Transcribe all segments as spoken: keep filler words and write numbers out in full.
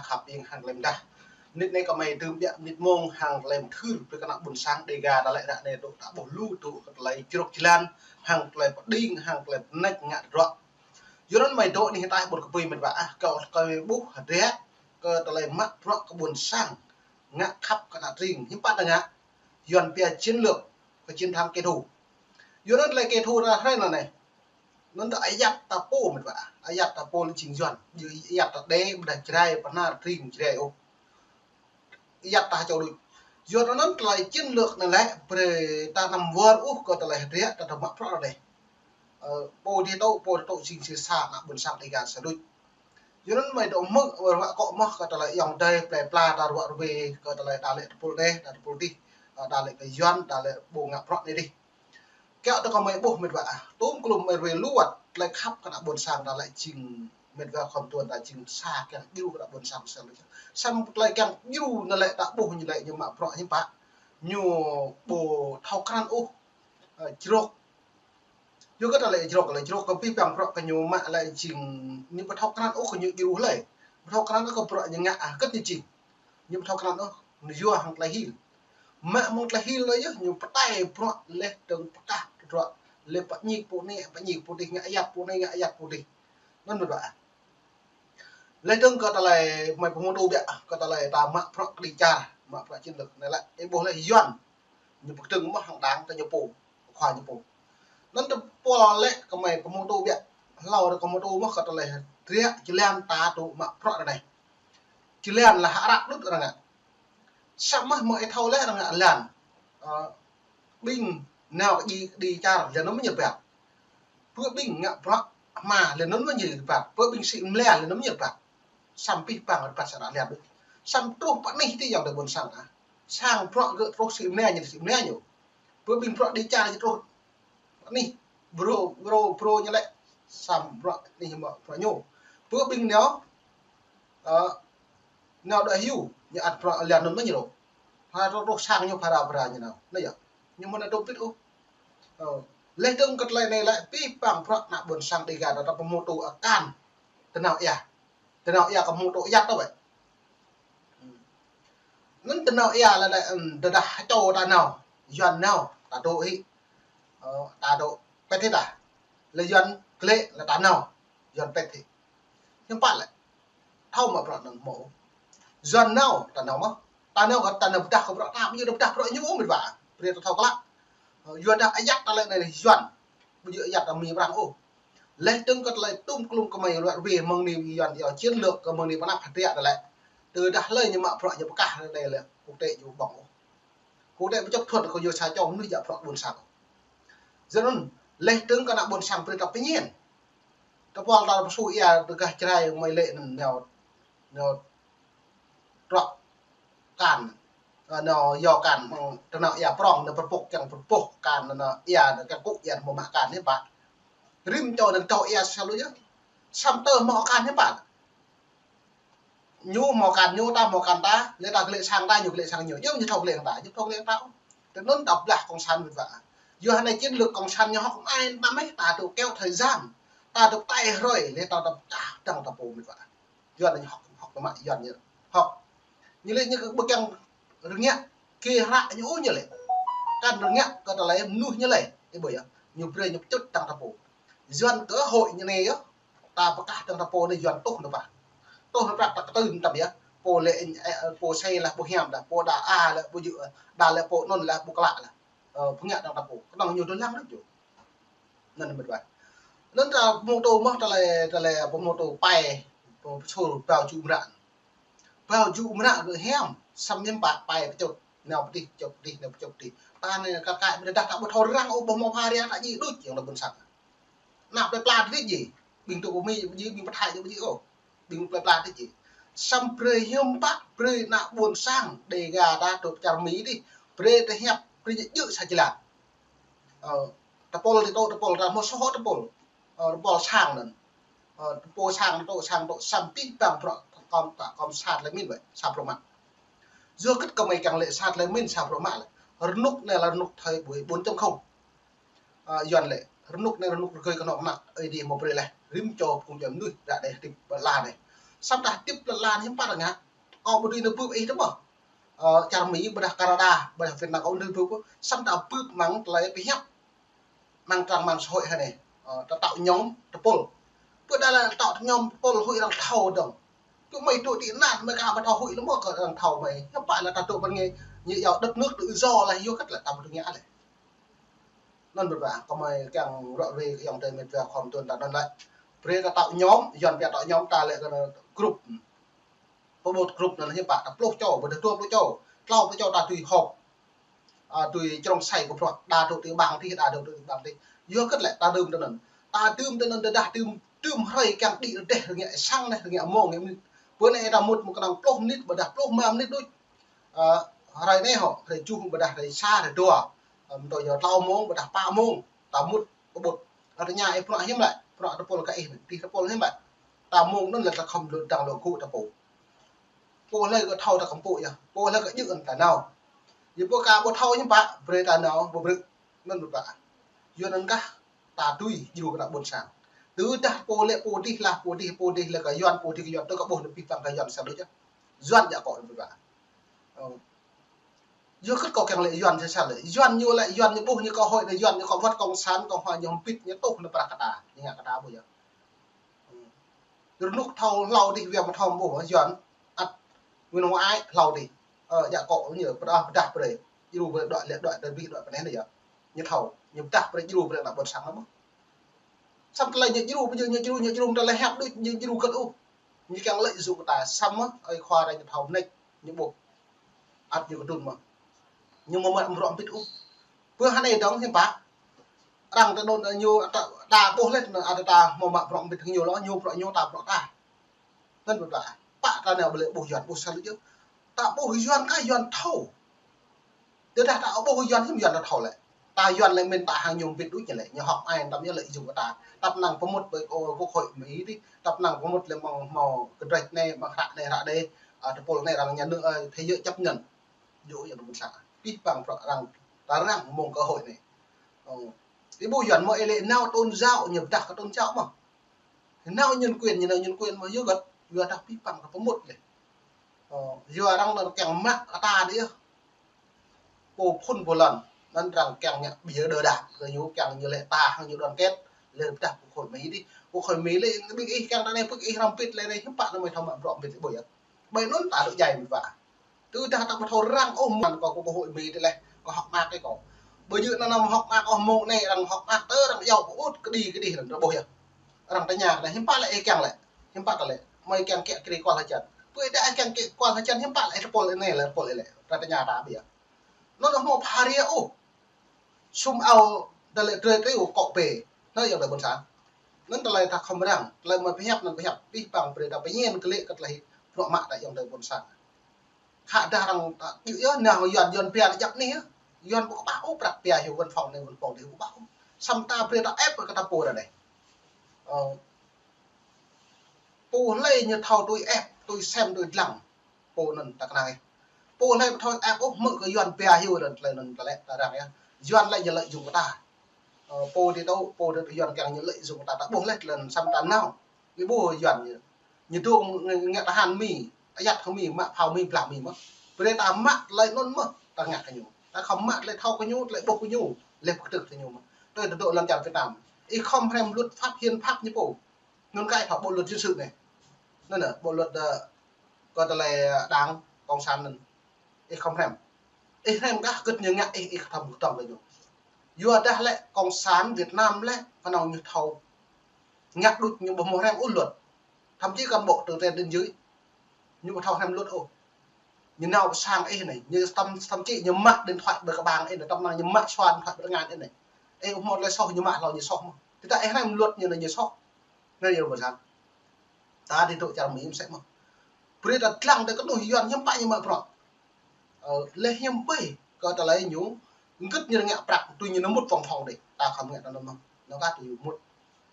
khăp ing hăng tơlơi mơdah. Mơnit anai kơmơi dưm biă mơnit mông hăng tơlơi mơthưr brơi kơ ană ƀôn sang Dega ta lĕ ră anai dŏ ta ƀuh lu dŏ kơ tơlơi jrŏk jơlan, hăng tơlơi pơđing, hăng tơlơi pơneč ngă tơdruă. Yua anŭn mơi dŏ anih ataih ƀôn kơpui mĕt wa ah, kơ kơ ƀuh hơdră kơ tơlơi mă bruă kơ ƀôn sang ngă khăp kơ ană tring, hiư̆m pă ta ngă, Yuan pia chiến lược, kơ chiến thắng kẻ thù. Yua anŭn tơlơi kẻ thù ta hrơi anai. Anŭn ta ayăt ta pô mĕt wa ah, ayăt ta pô lĕ jing Yuan, ayăt ta Đê, ƀôdah Jrai, Bahnar, tring Jrai ôh. Ayăt ta čô đôč. Yua anŭn tơlơi chiến lược anai lĕ brơi ta anăm wơr ôh kơ tơlơi hơdră ta dŏ mă bruă anai. Ơ, pô dih tŏ, pô dih tŏ jing sĭt sa ană ƀôn sang Dega sa đôč. Yua anŭn mơi dŏ hmư̆, wơr wă akŏ mơ̆ kơ tơlơi ayŏng adơi plơi pla ta ruă ruê kơ tơlơi đa lĕ tơpul anai, đa tơpul dih, ơ, đa lĕ kơ Yuan, đa lĕ ƀu ngă bruă anai dih. Kiăo tơ kơmơi ƀuh mĕt wa ah, tôm klum mơi ruê lu wơ̆t, tơlơi khăp kơ ană ƀôn sang ta lĕ jing mĕt wa khŏm tuan ta jing sa kiăng djru kơ ană ƀôn sang sa lĕ. Samơ̆ tơlơi kiăng djru anai lĕ ta ƀuh ñu lĕ ñu mă bruă hiư̆m pă. Ñu ƀu thâo krăn ôh, ơ, jrŏk. Yua kơ tơlơi jrŏk, tơlơi jrŏk kơ pih păng bruă kơ ñu mă lĕ jing ñu ƀu thâo krăn ôh kơ ñu djru hlơi. Ƀu thâo krăn ôh kơ bruă ñu ngă ah hơget ñu jing. Ñu ƀu thâo krăn ôh, ñu yua hăng tơlơi hil. Mă mơ̆ng tơlơi hil anai yơh, ñu pơtai bruă laih dơ̆ng pơkah tơdruă, laih pơñik pô anai, pơñik pô dih, ngă ayăt pô anai, ngă ayăt pô dih. Anŭn mĕt wa ah. Laih dơ̆ng kơ tơlơi mơi pơhmutu biă, kơ tơlơi ta mă bruă kơđi čar, mă bruă chiến lược anai lĕ, ih ƀuh laih Yuan. Ñu pơkơdơ̆ng mơ̆ hăng đang ta ñu pô, khua ñu pô. Anŭn tơpul lĕ kơmơi pơhmutu biă, hlâo ră kơhmutu mơ̆ kơ tơlơi hơdră jơlan ta dŏ mă bruă anai. Jơlan lĕ hơră đŭt arăng ngă. Samơ̆ mơ̆ ih thâo laih arăng ngă jơlan. Ơ, ƀing nao kơđi, kơđi čar, laih anŭn mơ̆ ñu rơbat. Pơ ƀing ngă bruă hma, laih anŭn mơ̆ ñu rơbat. Pơ ƀing sĭ mlĕ, laih anŭn mơ̆ ñu rơbat. Samơ̆ pih păng rơbat sa ară jơlan đôč. Samơ̆ truh pơ anih tih ayŏng adơi ƀôn sang ah. Sang bruă gơ̆ truh sĭ mlĕ ñu, sĭ mlĕ ñu. Pơ ƀing bruă kơđi čar ñu truh anih, brô, brô, brô ñu lĕ, samơ̆ bruă anih mă bruă ñu. Pơ ƀing nao, ơ, nao đuaĭ hyu, ñu ăt bruă laih anŭn mơ̆ ñu rŏ. Hă, truh, truh sang ñu phara, phara ñu nao. Anai yơh. Ñu mơ̆n ăt dŏ pĭt ôh. Ơ, laih dơ̆ng kơ tơlơi anai lĕ, pih păng bruă ană ƀôn sang Dega ta pơhmutu akan. Tơnao ia. Tơnao ia kơ hmutu ayăt tơ wơ̆t. Anŭn tơnao ia lĕ, lĕ, ưm, tơdah čô ta nao, Yuan nao, ta dŏ hĭ. Ơ, ta dŏ pĕt hĭ ta. Lĕ Yuan glaĭ lĕ ta nao, Yuan pĕt hĭ. Hiư̆m pă lĕ. Thâo mă bruă anŭn hmâo. Yuan nao, ta nao mơ̆. Ta nao kơ ta nao pơdah kơ bruă ta, ƀu djơ̆ pơdah bruă ñu ôh mĕt wa. Brơi ta thâo klă. Ơ, Yuan dah ayăt ta lĕ anai Yuan. Ƀu djơ̆ ayăt ta Mi Prăng ôh. Laih dơ̆ng kơ tơlơi tôm klum kơmơi ruă ruê mơ̆ng anai Yuan yua chiến lược kơ mơ̆ng anai pơnăp hơdră ta lĕ. Tơdah hlơi ñu mă bruă ñu pơkah anai lĕ, quốc tế ñu ƀơ̆ng ôh. Quốc tế ƀu chấp thuận kơ yua sa čô mơnuih djă bruă ƀôn sang. Yua anŭn, laih dơ̆ng kơ ană ƀôn sang brơi ta pơñen. Tơpul ta pơsu ia tơgah Jrai mơi lĕ anŭn nao, nao truă akan, ơ, nao yua akan, mơ̆ng tơnao ia prŏng, nao pơrơpuh, kiăng pơrơpuh akan, nao ia, nao kiăng kŭ ia, nao mă akan anai pă. Rĭm čô nao tŏ ia sa lu yơh. Samơ̆ tơ hmâo akan anai pă. Ñu hmâo akan ñu, ta hmâo akan ta, lĕ ta glaĭ sang ta, ñu glaĭ sang ñu. Yơh ñu thâo glaĭ sang ta, ñu thâo glaĭ sang ta. Tơ anŭn ta blah cộng sản mĕt wa. Yua anai chiến lược cộng sản ñu hŏk ai ta mĕt, ta dŏ kéo thời gian. Ta dŏ tai hrơi, lĕ ta dŏ čah dăng ta pô mĕt wa. Yuan ñu hŏk, hŏk mă Yuan ñu. Hŏk. Ñu lĕ ñu kơ ƀu kiăng rơngiă, kơ hră ñu ôh ñu lĕ. Kăn rơngiă kơ tơlơi mơnuih ñu lĕ. Ih ƀuh yơh. Ñu brơi ñu pơčŭt dăng ta pô. Yuan kơ hội ñu anai yơh. Ta pơkah dăng ta pô anai Yuan tuh nao prăk. Tuh nao prăk ta kơtưn mơtam yơh. Pô lĕ, ơ, pô sĕ lah ƀu hiam lah, pô đa a lah ƀu djơ̆, đa lĕ pô anŭn lah ƀu klă lah. Ơ, pơngiă dăng ta pô. Kơnơ̆ng ñu dŏ lăng đôč yơh. Anŭn mĕt wa. Anŭn ta pơhmutu mơ̆ tơlơi, tơlơi pơhmutu pai, pơsur bao jŭ mră. Bao jŭ mră gơ̆ hiam, samơ̆ hiư̆m pă pai pơčŭt, nao pơdih, pơčŭt pơdih, nao pơčŭt pơdih. Ta anai kar kaĭ ƀu dah ta ƀu thâo răng ôh, ƀu hmâo pha ria ta djai đôč, ayŏng adơi ƀôn sang. Ană plơi pla dih djai, ƀing tŭ pơ Mi djai, ƀing pơ Thai djai, ôh. Ƀing plơi pla dih djai. Samơ̆ brơi hiư̆m pă, brơi ană ƀôn sang, Dega ta dŏ pơ čar Mi dih, brơi ta hiăp, brơi ñu djơ̆ sa jơlan. Ơ, tơpul dih tŏ, tơpul ta hmâo soh tơpul. Ơ, tơpul sang anŭn. Ơ, tơpul sang tŏ, sang tŏ, samơ̆ pih păng bruă kơ, kơ, kơ sa tơlơi min wơ̆t, sa bruă mă. Yua hơget kơmơi kiăng lĕ sa tơlơi min, sa bruă mă lĕ. Rơnŭk anai lĕ rơnŭk thời buổi bốn chấm không. Ơ, Yuan lĕ, rơnŭk anai rơnŭk rơgơi kơnơ̆ng mă, Ơi Adai hmâo brơi laih, rĭm čô phung djuai mơnuih, ră anai hơdip ƀơi lŏn anai. Samơ̆ ta hơdip lŏn lan hiư̆m pă ta ngă. Kâo ƀu dưi nao bưp ih tơ mơ̆. Ơ, čar Mi, ƀôdah Canada, ƀôdah Việt Nam kâo ƀu dưi bưp. Samơ̆ ta bưp mơ̆ng tơlơi pơhiăp. Mơ̆ng trang mạng xã hội hă anai. Ơ, ta tŏ ñom tơpul. Pơ đa lĕ ta tŏ ñom tơpul huĭ arăng thâo dơ̆ng. Pơ mơi tŭ tị nạn mơi ka ƀu thâo huĭ lơ̆m kơ arăng thâo mơi. Hiư̆m pă lĕ ta tŭ pơ anai, ñu iâu đất nước tự do lĕ yua hơget lĕ ta ƀu tŭ ngă lĕ. Anŭn ƀu ƀă, kơ mơi kiăng ră ruai kơ ayŏng adơi met wa khua mơtuan ta anŭn lĕ. Brơi ta tŏ ñom, Yuan pia tŏ ñom ta lĕ kơ group. Pơƀut group anŭn hiư̆m pă ta pluh čô, ƀôdah dua pluh čô, klâo pluh čô ta tui họp. Ơ, tui črông sai kơ bruă, đa dŏ ti ƀang tih, đa dŏ ti ƀang tih. Yua hơget lĕ ta dưm tơ anŭn. Ta dưm tơ anŭn tơdah dưm, dưm hrơi kiăng đĭ rơdêh rơngiă sang anai, rơngiă mông, rơngiă mơnit. Pơ anai ta mŭt mơ̆ng kơnơ̆ng pluh mơnit, ƀôdah pluh rơma mơnit đôč. Ơ, hrơi anai hŏ, hrơi tơjuh ƀôdah hrơi sa, hrơi dua. Ơ, mơ̆ng tơ yua klâo mông, ƀôdah pă mông. Ta mŭt pơƀut. Ơ, tơña ih bruă hiư̆m lĕ, bruă tơpul kơ ih, tih tơpul hiư̆m lĕ. Ta mông anŭn lĕ ta khŏm lŏ dăng lŏ gŭ ta pô. Pô hlơi kơ thâo ta khŏm pô yơh. Pô hlơi kơ djơ̆ anŭn ta nao. Yua pô ka ƀu thâo hiư̆m pă, brơi ta nao, ƀu brơi. Anŭn ƀu ƀă. Yua anŭn kah ta tui djru kơ ta ƀôn sang. Tơdah pô lĕ pô dih lah, pô dih, pô dih lĕ kơ Yuan, pô dih kơ Yuan, tơ kơ ƀuh anŭn pih păng kơ Yuan sa đôč yơh. Yuan djă akŏ anŭn ƀu ƀă. Ơ. Yua hơget kâo kiăng lĕ Yuan sa sa lĕ. Yuan ñu lĕ, Yuan ñu ƀuh ñu kơ hơi anai, Yuan ñu kơ wơ̆t cộng sản, cộng hòa ñu hơbĭt ñu tuh anŭn prăk kơ ta. Ñu ngă kơ ta ƀu yơh. Rơnŭk thâo hlâo dih, wia mă thâo ƀuh Yuan. Ăt. Nguyên hua ai hlâo dih. Ơ, djă akŏ ñu pơdah, pơdah brơi. Djru brơi đuaĭ lĕ, đuaĭ tơ bih, đuaĭ pơ anai anai yơh. Ñu thâo, ñu pơdah brơi djru brơi ană ƀôn sang lăm. Samơ̆ tơlơi ñu djru, ƀu djơ̆ ñu djru, ñu djru tơlơi hiăp đôč, ñu djru hơget ôh. Ñu kiăng lợi dụng ta samơ̆, ơi khua rai ñu thâo mơneč, ñu ƀuh. Ăt ñu kơdŭn mơ̆. Ñu mơ̆ mă bruă hơbĭt ôh. Pơ hơnai dơ̆ng hiư̆m pă. Arăng ta đôn ñu ta, ta ƀuh lĕ, ta, ta mơ̆ mă bruă hơbĭt hăng ñu lŏ, ñu bruă ñu ta bruă ta. Anŭn ƀu ƀă. Pă ta nao ƀu lĕ ƀuh Yuan, ƀuh sa lu jơ̆. Ta ƀuh Yuan kah Yuan thâo. Tơdah ta ƀuh Yuan hiư̆m Yuan ta thâo lĕ. Ta Yuan lĕ mĭn ta hăng ñu hơbĭt đôč ñu lĕ. Ñu hŏk ai tăm ñu lợi dụng kơ ta. Tăp năng pơmŭt ƀơi, ơ, quốc hội Mỹ dih. Tăp năng pơmŭt lĕ mơ̆ng, mơ̆ng kơdrĕč anai, mơ̆ng hră anai, hră đê. Ơ, tơpul anai arăng ñu nư, ơ, thế giới chấp nhận. Djơ̆ yơh ƀôn sang. Pih păng prăk arăng. Ta arăng mơ̆ng cơ hội anai. Ơ. Ih ƀuh Yuan mơ̆ ih lĕ nao tôn giáo, ñu pơdah kơ tôn giáo mơ̆. Nao nhân quyền, ñu nao nhân quyền mơ̆ yua hơget, yua dah pih păng kơ pơmŭt lĕ. Ơ, yua arăng anŭn kiăng mă kơ ta dih yơh. Pô phŭn pô lŏn, anŭn arăng kiăng ngă ƀiă đơ đa, kơ ñu kiăng ñu lĕ ta hăng ñu đoàn kết, lĕ pơdah quốc hội Mỹ dih. Quốc hội Mỹ lĕ, ƀing ih kiăng ta anai, ƀing ih hrăm pit lĕ anai, hiư̆m pă anŭn mơi thâo mă bruă pit ih ƀuh yơh. Ƀơi anŭn ta dŏ djai mơ̆n ƀă. Tơdah ta ƀu thâo răng ôh mơ̆n kơ quốc hội Mỹ tơlơi, kơ hŏk mơak kơ kâo. Ƀu djơ̆ anŭn anăm hŏk mơak ôh mông anai, arăng hŏk mơak tơ arăng iâu kơ ŭt kơđi kơđi anŭn, ta ƀuh yơh. Arăng tơña kơ anai, hiư̆m pă lĕ ih kiăng lĕ. Hiư̆m pă ta lĕ. Mơi kiăng kiă kriê kual hơjăn. Pơ ih đa ih kiăng kiă kual hơjăn, hiư̆m pă lĕ, tơpul anai lĕ, tơpul lĕ. Arăng tơña ta ƀiă. Anŭn ôh mơ̆ pha ria ôh. Sum ao tơlơi drơi triu kŏ pê. Anŭn ayŏng adơi ƀôn sang. Anŭn tơlơi ta khŏm răng, tơlơi mơi pơhiăp anŭn pơhiăp, pih păng brơi ta pơñen kơlĕ kơ tơlơi bruă mă ta ayŏng adơi ƀôn sang. Khă dah arăng ta djơ̆ yơh, nao Yuan, Yuan pia lĕ djăp anai yơh. Yuan ƀu kơƀah ôh prăk pia hyu văn phòng anai văn phòng dih ƀu kơƀah ôh. Samơ̆ ta brơi ta ĕp kơ ta pô ră anai. Ơ. Pô hlơi ñu thâo tui ĕp, tui sem, tui dlăng. Pô anŭn ta kơnang yơh. Pô hlơi ƀu thâo ĕp ôh, hmư̆ kơ Yuan pia hyu anŭn tơlơi anŭn ta lĕ ta răng yơh. Yuan lĕ ñu lợi dụng kơ ta. Ơ, pô dih tơ̆, pô dih tơ̆ Yuan kiăng ñu lợi dụng kơ ta, ta ƀuh lĕ tơlơi anŭn samơ̆ ta nao. Ñu ƀuh Yuan ñu. Ñu dŏ ng-, ngă tơhan Mi, ayăt hăng Mi, mă phao Mi, blah Mi mơ̆. Brơi ta mă tơlơi anŭn mơ̆, ta ngă kơ ñu. Ta khŏm mă tơlơi thâo kơ ñu, tơlơi ƀuh kơ ñu, lĕ pơkơtư̆ kơ ñu mơ̆. Tui tơdŏ lŏn čar Việt Nam. Ih khŏm hrăm luật pháp hiến pháp ñu pô. Anŭn kơ ih thâo bộ luật dân sự anai. Anŭn anai, bộ luật, ơ, kơ tơlơi, ơ, đảng cộng sản anŭn. Ih khŏm hrăm. Ih hrăm kah hơget ñu ngă ih, ih khŏm kơtŏng kơ ñu. Yua dah lĕ cộng sản Việt Nam lĕ, kơnơ̆ng ñu thâo ngă đôč ñu ƀu hmâo hrăm ôh luật. Thậm chí cán bộ từ trên đến dưới. Ñu ƀu thâo hrăm luật ôh. Ñu nao pơ sang ih anai, ñu thậm, thậm chí ñu mă điện thoại ƀơi kơƀang ih anai, tơm năng ñu mă sua điện thoại ƀơi tơngan ih anai. Ih ƀu hmâo tơlơi soh ñu mă hlâo ñu soh mơ̆. Tơdah ih hrăm luật ñu anai ñu soh mơ̆. Anai yơh ƀôn sang. Ta dih dŏ čar Mi mơsĕ mơ̆n. Brơi ta dlăng tơ kơnuih Yuan hiư̆m pă ñu mă bruă. Ơ, lĕ hiư̆m ƀơi kơ tơlơi ñu, hơget ñu ngă prăk tui ñu nao mŭt văn phòng dih. Ta khŏm ngă tơ anŭn mơ̆n. Anŭn kah tui ñu mŭt.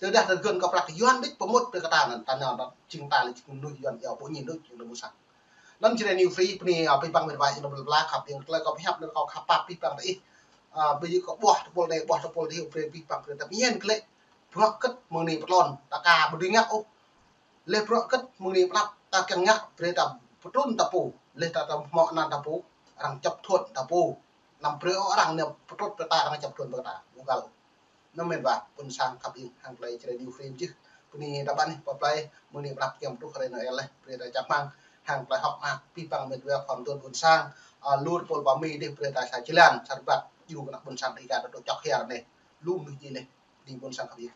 Tơdah ta gơ̆n kơ prăk Yuan đôč pơmŭt brơi kơ ta anŭn, ta nao ta jing ta lĕ jing kơnuih Yuan iâu ƀu ñin đôč, jing ta ƀôn sang. Anŭn Jrai New Free, bơni, ơ, pih păng met wa, jing ta ƀlơi pla khăp, jing tơlơi kâo pơhiăp anŭn kâo khăp pap pih păng tơ ih. Ơ, ƀu djơ̆ kâo ƀuah tơpul anai, ƀuah tơpul dih, brơi pih păng brơi ta pơñen kơlĕ. Bruă hơget mơ̆ng anai pơtlon, ta ka ƀu dưi ngă ôh. Lĕ bruă hơget mơ̆ng anai pơnăp. ta kiăng ngă brơi ta pơtrŭn ta pô, leh ta ta hmâo anăn ta pô, arăng čŏp thuăn ta pô. Anăm brơi ôh arăng anai pơtrŭn brơi ta, arăng čŏp thuăn brơi ta. Mơ̆ng găl. Anŭn mơ̆n wa, ƀuôn sang khăp ing, hăng tơlơi Jrai New Frame čih. Bơni ta ƀăn hĭ, pơplai, mơ̆ng anai pơđăp kiăng truh hrơi Noel leh, brơi ta čang hmang, hăng tơlơi hơ̆k mơak, abih bang met wa khua mơduôn ƀuôn sang, a, lu tơpul pơmĭn dih, brơi ta sa jơlan, sa rơbat, yua kơ ană ƀuôn sang Dega ta dŏ čŏk hiăp anai. Lu mơnuih djai leh, bơni ƀuôn sang khăp ing.